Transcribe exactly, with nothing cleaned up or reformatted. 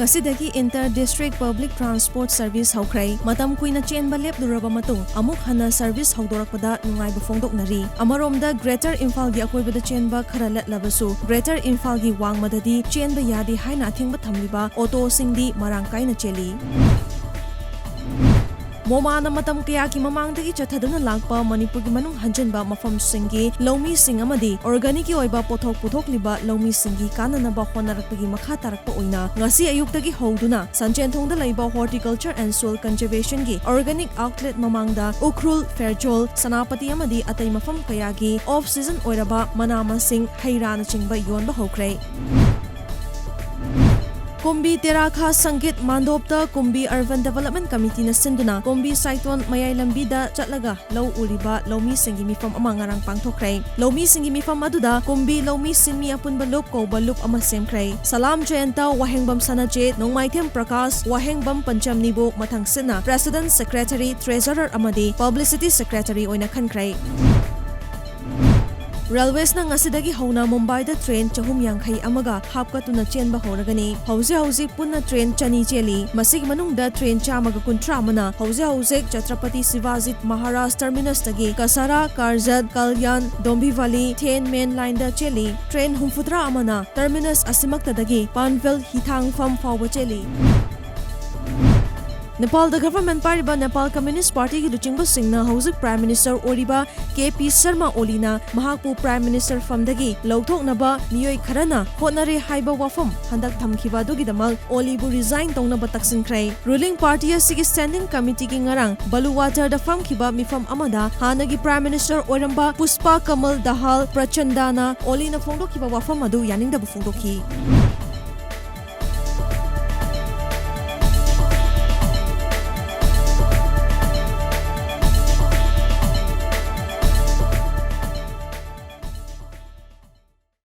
ꯉꯁꯤꯗꯒꯤ Inter District Public Transport Service ꯍꯧꯈ꯭ꯔꯦ꯫ ꯃꯇꯝ ꯀꯨꯏꯅ ꯆꯦꯟꯕ ꯂꯦꯞꯂꯨꯔꯕ ꯃꯇꯨꯡ ꯑꯃꯨꯛ ꯍꯟꯅ service ꯍꯧꯗꯣꯔꯛꯄꯗ ꯅꯨꯡꯉꯥꯏꯕ ꯐꯣꯡꯗꯣꯛꯅꯔꯤ꯫ ꯑꯃꯔꯣꯝꯗ, Greater ꯏꯝꯐꯥꯜꯒꯤ ꯑꯀꯣꯏꯕꯗ ꯆꯦꯟꯕ ꯈꯔ ꯂꯠꯂꯕꯁꯨ, Greater ꯏꯝꯐꯥꯜꯒꯤ ꯋꯥꯡꯃꯗꯗꯤ ꯆꯦꯟꯕ ꯌꯥꯗꯦ ꯍꯥꯏꯅ ꯑꯊꯤꯡꯕ ꯊꯝꯂꯤꯕ ꯑꯣꯇꯣꯁꯤꯡꯗꯤ ꯃꯔꯥꯡ ꯀꯥꯏꯅ ꯆꯦꯜꯂꯤ꯫ ꯃꯣꯃꯥꯅ ꯃꯇꯝ ꯀꯌꯥꯒꯤ ꯃꯃꯥꯡꯗꯒꯤ ꯆꯠꯊꯗꯨꯅ ꯂꯥꯛꯄ ꯃꯅꯤꯄꯨꯔꯒꯤ ꯃꯅꯨꯡ ꯍꯟꯖꯤꯟꯕ ꯃꯐꯝꯁꯤꯡꯒꯤ ꯂꯧꯃꯤꯁꯤꯡ ꯑꯃꯗꯤ organicꯀꯤ ꯑꯣꯏꯕ ꯄꯣꯠꯊꯣꯛ ꯄꯨꯊꯣꯛꯂꯤꯕ ꯂꯧꯃꯤꯁꯤꯡꯒꯤ ꯀꯥꯟꯅꯅꯕ ꯍꯣꯠꯅꯔꯛꯄꯒꯤ ꯃꯈꯥ ꯇꯥꯔꯛꯄ ꯑꯣꯏꯅ ꯉꯁꯤ ꯑꯌꯨꯛꯇꯒꯤ ꯍꯧꯗꯨꯅ ꯁꯟꯖꯦꯟꯊꯣꯡꯗ ꯂꯩꯕ Horticulture and Soil Conservationꯒꯤ organic outlet ꯃꯃꯥꯡꯗ ꯎꯈ꯭ꯔꯨꯜ, ꯐꯦꯔꯖꯣꯜ, ꯁꯦꯅꯥꯄꯇꯤ ꯑꯃꯗꯤ ꯑꯇꯩ ꯃꯐꯝ ꯀꯌꯥꯒꯤ off season ꯑꯣꯏꯔꯕ ꯃꯅꯥ ꯃꯁꯤꯡ, ꯍꯩ ꯔꯥꯅꯆꯤꯡꯕ ꯌꯣꯟꯕ ꯍꯧꯈ꯭ꯔꯦ꯫ ꯀꯨꯝꯕꯤ ꯇꯦꯔꯥꯈꯥ ꯁꯪꯒꯤꯠ ꯃꯥꯟꯗꯣꯞꯇ ꯀꯨꯝꯕꯤ Urban Development Committeeꯅ ꯁꯤꯟꯗꯨꯅ ꯀꯨꯝꯕꯤ ꯁꯥꯏꯇꯣꯟ ꯃꯌꯥꯏ ꯂꯝꯕꯤꯗ ꯆꯠꯂꯒ ꯂꯧ ꯎꯔꯤꯕ ꯂꯧꯃꯤꯁꯤꯡꯒꯤ ꯃꯤꯐꯝ ꯑꯃ ꯉꯔꯥꯡ ꯄꯥꯡꯊꯣꯛꯈ꯭ꯔꯦ꯫ ꯂꯧꯃꯤꯁꯤꯡꯒꯤ ꯃꯤꯐꯝ ꯑꯗꯨꯗ ꯀꯨꯝꯕꯤ ꯂꯧꯃꯤ ꯁꯤꯟꯃꯤ ꯑꯄꯨꯟꯕ ꯂꯨꯞ ꯀꯧꯕ ꯂꯨꯞ ꯑꯃ ꯁꯦꯝꯈ꯭ꯔꯦ꯫ ꯁꯂꯥꯝ ꯖꯌꯟꯇ, ꯋꯥꯍꯦꯡꯕꯝ ꯁꯅꯥꯆꯦꯠ, ꯅꯣꯡꯃꯥꯏꯊꯦꯝ ꯄ꯭ꯔꯀꯥꯁ, ꯋꯥꯍꯦꯡꯕꯝ ꯄꯟꯆꯝꯅꯤꯕꯨ ꯃꯊꯪꯁꯤꯠꯅ President, Secretary, Treasurer ꯑꯃꯗꯤ Publicity Secretary ꯑꯣꯏꯅ ꯈꯟꯈ꯭ꯔꯦ꯫ Railwaysꯅ ꯉꯁꯤꯗꯒꯤ ꯍꯧꯅ ꯃꯨꯝꯕꯥꯏꯗ train ꯆꯍꯨꯝ ꯌꯥꯡꯈꯩ ꯑꯃꯒ ꯍꯥꯞꯀꯠꯇꯨꯅ ꯆꯦꯟꯕ ꯍꯧꯔꯒꯅꯤ꯫ ꯍꯧꯖꯤꯛ ꯍꯧꯖꯤꯛ ꯄꯨꯟꯅ train ꯆꯅꯤ ꯆꯦꯜꯂꯤ꯫ ꯃꯁꯤꯒꯤ ꯃꯅꯨꯡꯗ train ꯆꯥꯝꯃꯒ ꯀꯨꯟꯊ꯭ꯔꯥ ꯑꯃꯅ ꯍꯧꯖꯤꯛ ꯍꯧꯖꯤꯛ ꯆꯇ꯭ꯔꯄꯇꯤ ꯁꯤꯚꯥꯖꯤ ꯃꯍꯥꯔꯥꯖ terminusꯇꯒꯤ ꯀꯁꯥꯔꯥ, ꯀꯥꯔꯖꯠ, ꯀꯜꯌꯥꯟ, ꯗꯣꯝꯕꯤꯚꯂꯤ, ꯊꯦꯟ main lineꯗ ꯆꯦꯜꯂꯤ꯫ Train ꯍꯨꯝꯐꯨꯇꯔꯥ ꯑꯃꯅ terminus ꯑꯁꯤꯃꯛꯇꯗꯒꯤ ꯄꯥꯟꯚꯦꯜ ꯍꯤꯊꯥꯡꯐꯝ ꯐꯥꯎꯕ ꯆꯦꯜꯂꯤ꯫ ꯅꯦꯄꯥꯜꯗ government ꯄꯥꯏꯔꯤꯕ ꯅꯦꯄꯥꯜ Communist Partyꯒꯤ ꯂꯨꯆꯤꯡꯕꯁꯤꯡꯅ ꯍꯧꯖꯤꯛ Prime Minister ꯑꯣꯏꯔꯤꯕ ꯀꯦ ꯄꯤ ꯁꯔꯃ ꯑꯣꯂꯤꯅ ꯃꯍꯥꯛꯄꯨ Prime Minister ꯐꯝꯗꯒꯤ ꯂꯧꯊꯣꯛꯅꯕ ꯃꯤꯑꯣꯏ ꯈꯔꯅ ꯍꯣꯠꯅꯔꯦ ꯍꯥꯏꯕ ꯋꯥꯐꯝ ꯍꯟꯗꯛ ꯊꯝꯈꯤꯕ ꯑꯗꯨꯒꯤꯗꯃꯛ ꯑꯣꯂꯤꯕꯨ resign ꯇꯧꯅꯕ ꯇꯛꯁꯤꯟꯈ꯭ꯔꯦ꯫ Ruling party ꯑꯁꯤꯒꯤ standing committeeꯒꯤ ꯉꯔꯥꯡ ꯕꯂꯨꯋꯥꯇꯔꯗ ꯐꯝꯈꯤꯕ ꯃꯤꯐꯝ ꯑꯃꯗ ꯍꯥꯟꯅꯒꯤ Prime Minister ꯑꯣꯏꯔꯝꯕ ꯄꯨꯁꯄꯥ ꯀꯃꯜ ꯗꯍꯥꯜ ꯄ꯭ꯔꯆꯟꯗꯥꯅ ꯑꯣꯂꯤꯅ ꯐꯣꯡꯗꯣꯛꯈꯤꯕ ꯋꯥꯐꯝ ꯑꯗꯨ ꯌꯥꯅꯤꯡꯗꯕ ꯐꯣꯡꯗꯣꯛꯈꯤ꯫